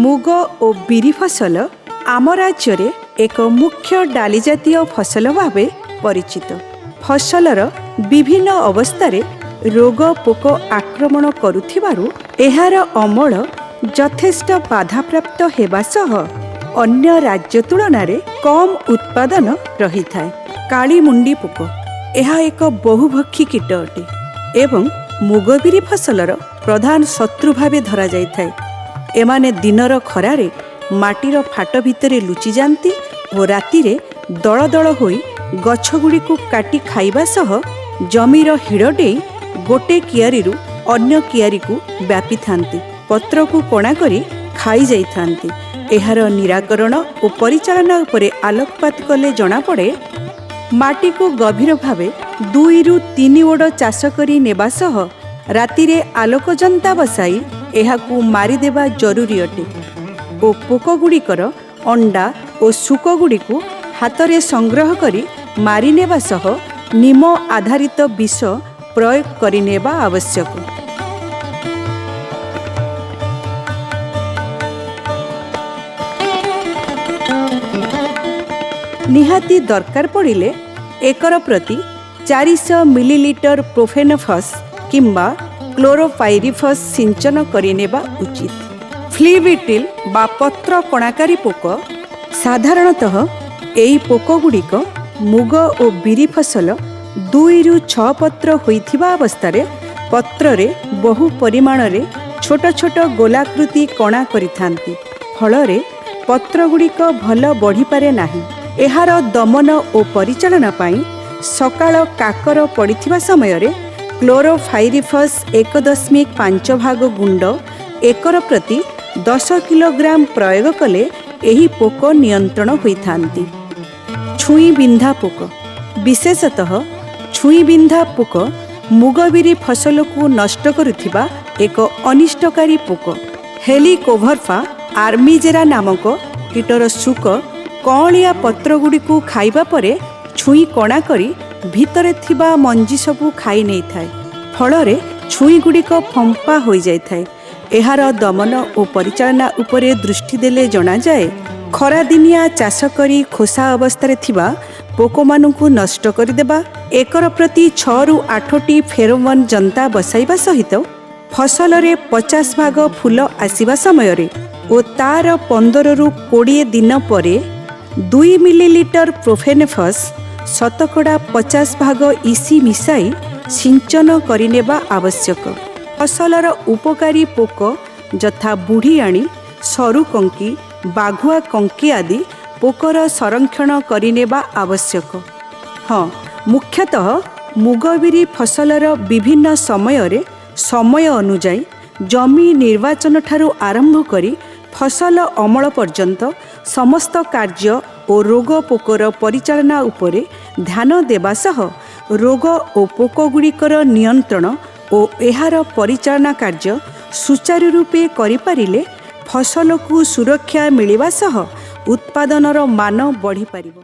ମୁଗ ଓ ବିରି ଫସଲ ଆମ ରାଜ୍ୟରେ ଏକ ମୁଖ୍ୟ ଡାଲି ଜାତୀୟ ଫସଲ ଭାବେ ପରିଚିତ। ଫସଲର ବିଭିନ୍ନ ଅବସ୍ଥାରେ ରୋଗ ପୋକ ଆକ୍ରମଣ କରୁଥିବାରୁ ଏହାର ଅମଳ ଯଥେଷ୍ଟ ବାଧାପ୍ରାପ୍ତ ହେବା ସହ ଅନ୍ୟ ରାଜ୍ୟ ତୁଳନାରେ କମ୍ ଉତ୍ପାଦନ ରହିଥାଏ। କାଳିମୁଣ୍ଡି ପୋକ, ଏହା ଏକ ବହୁଭକ୍ଷୀ କୀଟ ଅଟେ ଏବଂ ମୁଗ ବିରି ଫସଲର ପ୍ରଧାନ ଶତ୍ରୁ ଭାବେ ଧରାଯାଇଥାଏ। ଏମାନେ ଦିନର ଖରାରେ ମାଟିର ଫାଟ ଭିତରେ ଲୁଚିଯାଆନ୍ତି ଓ ରାତିରେ ଦଳ ଦଳ ହୋଇ ଗଛଗୁଡ଼ିକୁ କାଟି ଖାଇବା ସହ ଜମିର ହିଡ଼ ଡେଇଁ ଗୋଟେ କିଆରିରୁ ଅନ୍ୟ କିଆରିକୁ ବ୍ୟାପିଥାନ୍ତି। ପତ୍ରକୁ କଣା କରି ଖାଇ ଯାଇଥାନ୍ତି। ଏହାର ନିରାକରଣ ଓ ପରିଚାଳନା ଉପରେ ଆଲୋକପାତ କଲେ ଜଣାପଡ଼େ, ମାଟିକୁ ଗଭୀର ଭାବେ 2ରୁ 3 ଓଡ଼ ଚାଷ କରି ନେବା ସହ ରାତିରେ ଆଲୋକ ଯନ୍ତା ବସାଇ ଏହାକୁ ମାରିଦେବା ଜରୁରୀ ଅଟେ ଓ ପୋକଗୁଡ଼ିକର ଅଣ୍ଡା ଓ ଶୁକଗୁଡ଼ିକୁ ହାତରେ ସଂଗ୍ରହ କରି ମାରିନେବା ସହ ନିମ ଆଧାରିତ ବିଷ ପ୍ରୟୋଗ କରିନେବା ଆବଶ୍ୟକ। ନିହାତି ଦରକାର ପଡ଼ିଲେ ଏକର ପ୍ରତି 400 ମିଲିଲିଟର ପ୍ରୋଫେନୋଫସ୍ କିମ୍ବା କ୍ଲୋରୋପାଇରିଫସ୍ ସିଞ୍ଚନ କରିନେବା ଉଚିତ। ଫ୍ଲିବିଟିଲ୍ ବା ପତ୍ର କଣାକାରୀ ପୋକ, ସାଧାରଣତଃ ଏହି ପୋକଗୁଡ଼ିକ ମୁଗ ଓ ବିରି ଫସଲ 2ରୁ 6 ପତ୍ର ହୋଇଥିବା ଅବସ୍ଥାରେ ପତ୍ରରେ ବହୁ ପରିମାଣରେ ଛୋଟ ଛୋଟ ଗୋଲାକୃତି କଣା କରିଥାନ୍ତି। ଫଳରେ ପତ୍ରଗୁଡ଼ିକ ଭଲ ବଢ଼ିପାରେ ନାହିଁ। ଏହାର ଦମନ ଓ ପରିଚାଳନା ପାଇଁ ସକାଳ କାକର ପଡ଼ିଥିବା ସମୟରେ କ୍ଲୋରୋଫାଇରିଫସ୍ 1.5 ଭାଗ ଗୁଣ୍ଡ ଏକର ପ୍ରତି 10 କିଲୋଗ୍ରାମ ପ୍ରୟୋଗ କଲେ ଏହି ପୋକ ନିୟନ୍ତ୍ରଣ ହୋଇଥାନ୍ତି। ଛୁଇଁ ବିନ୍ଧା ପୋକ, ବିଶେଷତଃ ଛୁଇଁ ବିନ୍ଧା ପୋକ ମୁଗ ବିରି ଫସଲକୁ ନଷ୍ଟ କରୁଥିବା ଏକ ଅନିଷ୍ଟକାରୀ ପୋକ। ହେଲିକୋଭର୍ପା ଆର୍ମିଜେରା ନାମକ କୀଟର ଶୁକ କଅଁଳିଆ ପତ୍ରଗୁଡ଼ିକୁ ଖାଇବା ପରେ ଛୁଇଁ କଣା କରି ଭିତରେ ଥିବା ମଞ୍ଜି ସବୁ ଖାଇ ନେଇଥାଏ। ଫଳରେ ଛୁଇଁଗୁଡ଼ିକ ଫମ୍ପା ହୋଇଯାଇଥାଏ। ଏହାର ଦମନ ଓ ପରିଚାଳନା ଉପରେ ଦୃଷ୍ଟି ଦେଲେ ଜଣାଯାଏ, ଖରାଦିନିଆ ଚାଷ କରି ଖୋସା ଅବସ୍ଥାରେ ଥିବା ପୋକମାନଙ୍କୁ ନଷ୍ଟ କରିଦେବା, ଏକର ପ୍ରତି 6ରୁ 8ଟି ଫେରୋମନ୍ ଯନ୍ତା ବସାଇବା ସହିତ ଫସଲରେ 50 ଭାଗ ଫୁଲ ଆସିବା ସମୟରେ ଓ ତାର 15ରୁ 20 ଦିନ ପରେ 2 ମିଲିଲିଟର ପ୍ରୋଫେନଫସ୍ ଶତକଡ଼ା 50 ଭାଗ ଇସି ମିଶାଇ ସିଞ୍ଚନ କରିନେବା ଆବଶ୍ୟକ। ଫସଲର ଉପକାରୀ ପୋକ ଯଥା ବୁଢ଼ିଆଣୀ, ସରୁ କଙ୍କି, ବାଘୁଆ କଙ୍କି ଆଦି ପୋକର ସଂରକ୍ଷଣ କରିନେବା ଆବଶ୍ୟକ। ହଁ, ମୁଖ୍ୟତଃ ମୁଗ ବିରି ଫସଲର ବିଭିନ୍ନ ସମୟରେ ସମୟ ଅନୁଯାୟୀ ଜମି ନିର୍ବାଚନ ଠାରୁ ଆରମ୍ଭ କରି ଫସଲ ଅମଳ ପର୍ଯ୍ୟନ୍ତ ସମସ୍ତ କାର୍ଯ୍ୟ ଓ ରୋଗ ପୋକର ପରିଚାଳନା ଉପରେ ଧ୍ୟାନ ଦେବା ସହ ରୋଗ ଓ ପୋକଗୁଡ଼ିକର ନିୟନ୍ତ୍ରଣ ଓ ଏହାର ପରିଚାଳନା କାର୍ଯ୍ୟ ସୁଚାରୁ ରୂପେ କରିପାରିଲେ ଫସଲକୁ ସୁରକ୍ଷା ମିଳିବା ସହ ଉତ୍ପାଦନର ମାନ ବଢ଼ିପାରିବ।